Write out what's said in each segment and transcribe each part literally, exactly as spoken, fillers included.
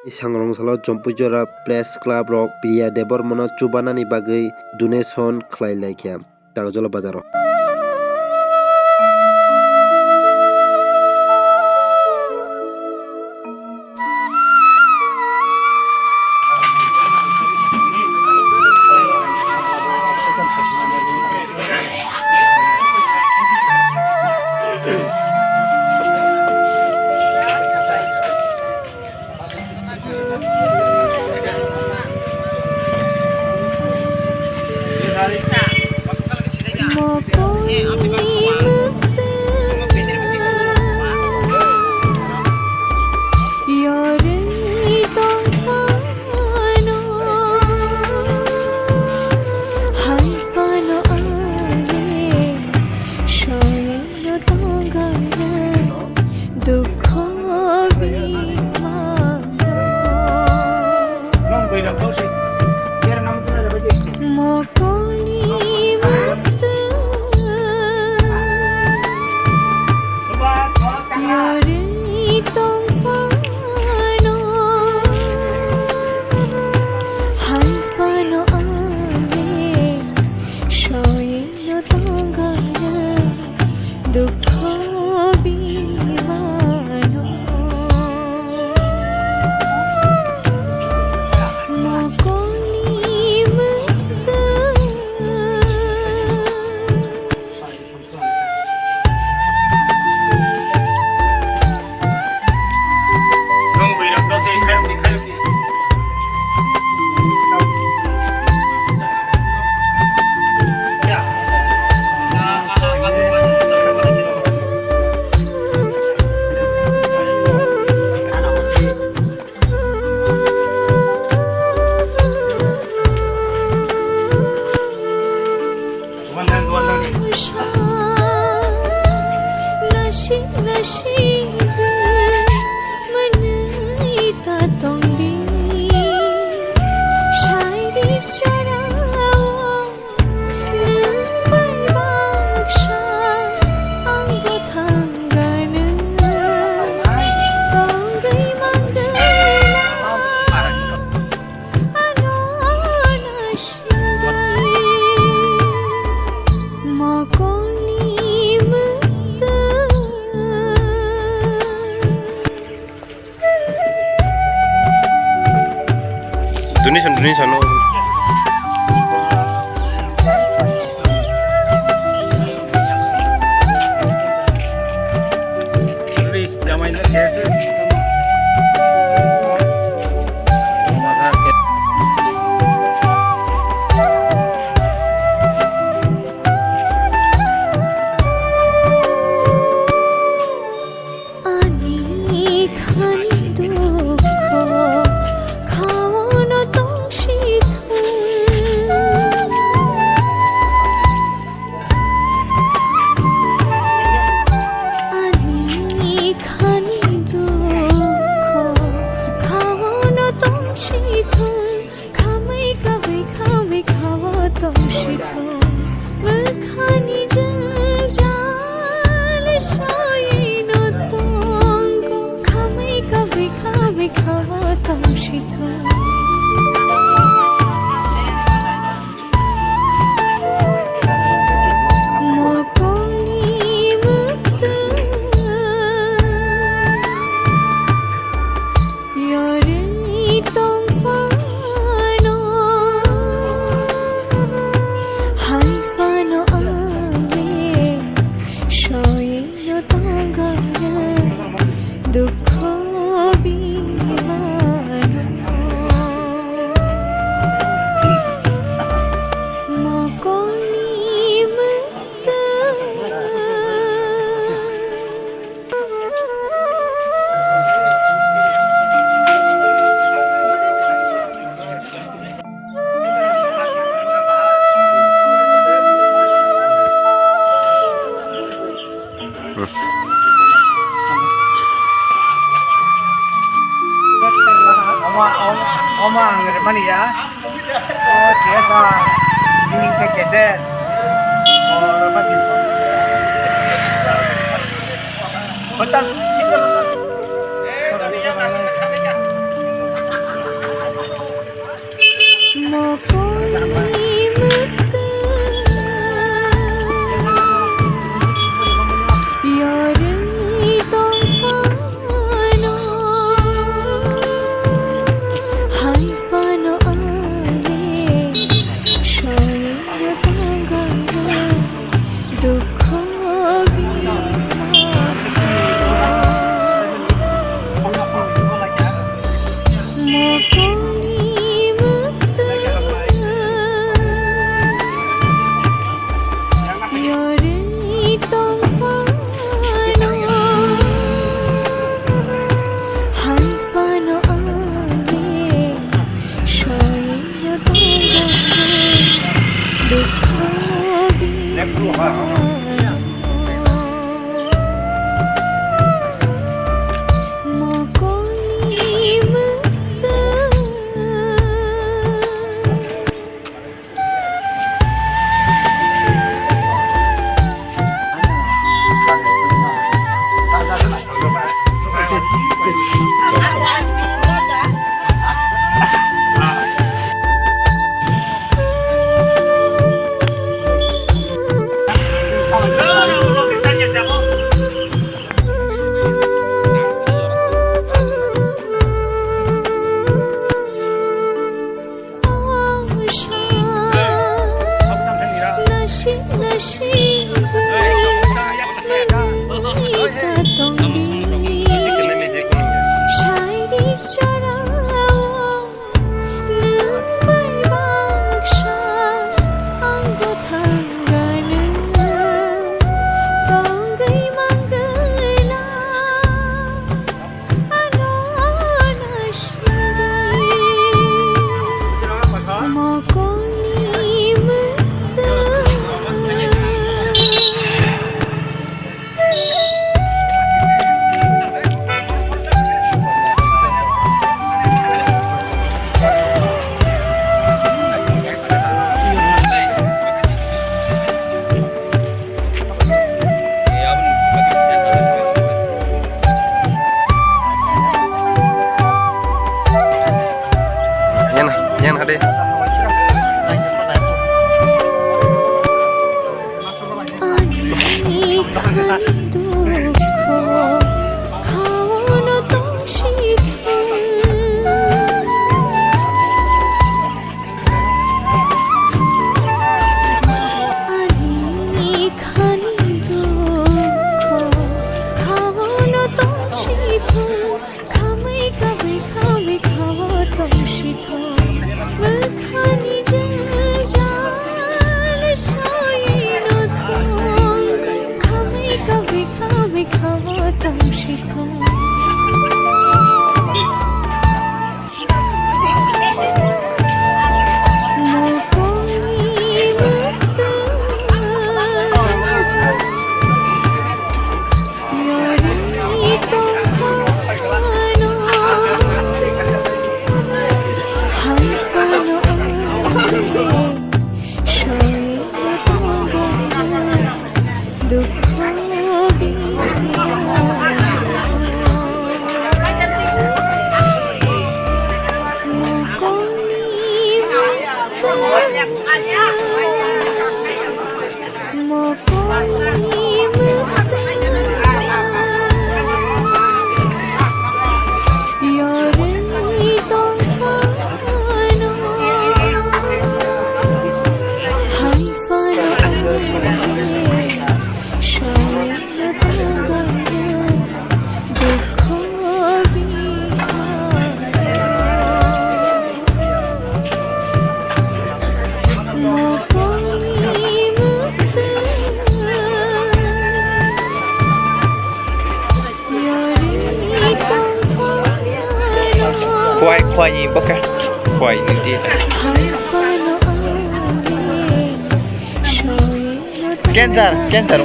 Sangrong salo Jompui Jora Press Club rok Priya Debbarmano chubanani bagwi donation khlai laikha Tagjolo bazaro. Dukho bimano. Mokoli muktu. Yori tongphano. Hai phano ani soyino tongana. Dukho bimano. Mokoli muktu. Nasi nasi manwi ta tongdi. Sairi chorao nwng bai baksa ang bo thangano. Tongwi mangala ano nasingdi mokoni muktu. Donation, donation, no. Ani khani dukho khaono tongsi thung. Ani khani dukho khaono tongsi thung. Khamai kabai khamai khao tongsi thung. Bwkhani jwngjal soyino tongo. Khamai kabai khamai khao tongsi thung. Mokoni muktu. Yori tongphano, hai phano ani soyino tongana dukho bimano. Mokoni muktu. Oma, oma, oma ang remani ya. Oh, biasa. Ini saya geser. Oh, apa sih? Bentar, sini. Mokoni mwtwng yorwi tongphano, hai phano ani soino tongkha dukho bimano. Mokoni mwtwng. Nwng bai baksa ang kwthang ganw tongwi mangwna, ano na sindi mokoni mwtwng. Yan, yan hade. Ani khani dukho khaono tongsi thung. Ani khani dukho khaono tongsi thung. Khamwi kabwi khamwi khao tongsi thung, bwkhani jwngjal soino tong. Khamwi kabwi khamwi khao tongsi thung. Mokoni mwtwng. Yorwi tongphano, hai phano ongwi soino tongkha dukho bimano. Mokoni mwtwng. Mokoni mwtwng yorwi tongphano, hai phano ongwi soino tongkha dukho bimano. Mokoni mwtwng yorwi tongphano. Khwai, khwai ni bwkha. Khwai ni di. Hai phano ani soino tongkha. Cancer, cancer.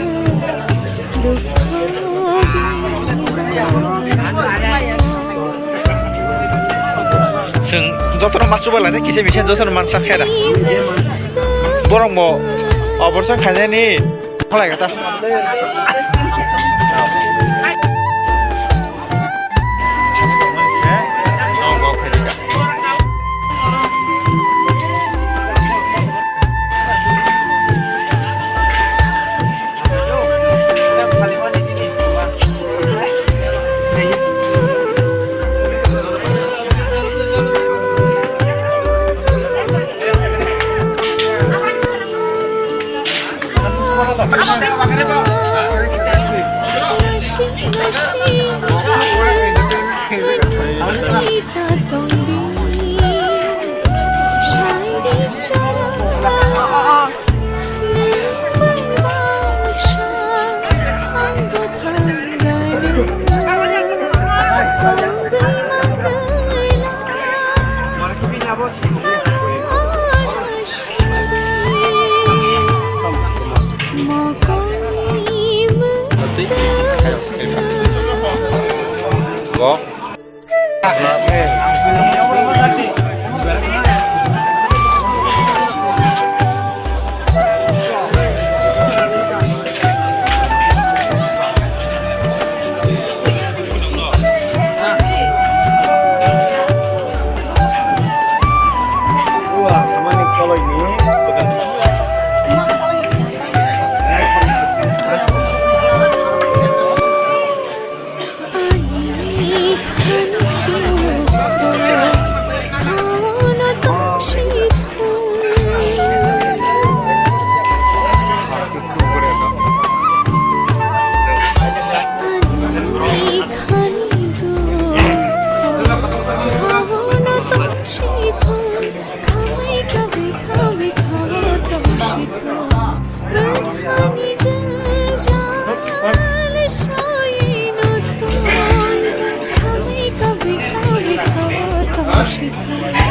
Chwng jotono ma chubailai kisa misa jotono mansa khe da. Borok bo operation khainani kholai kha ta. Shit.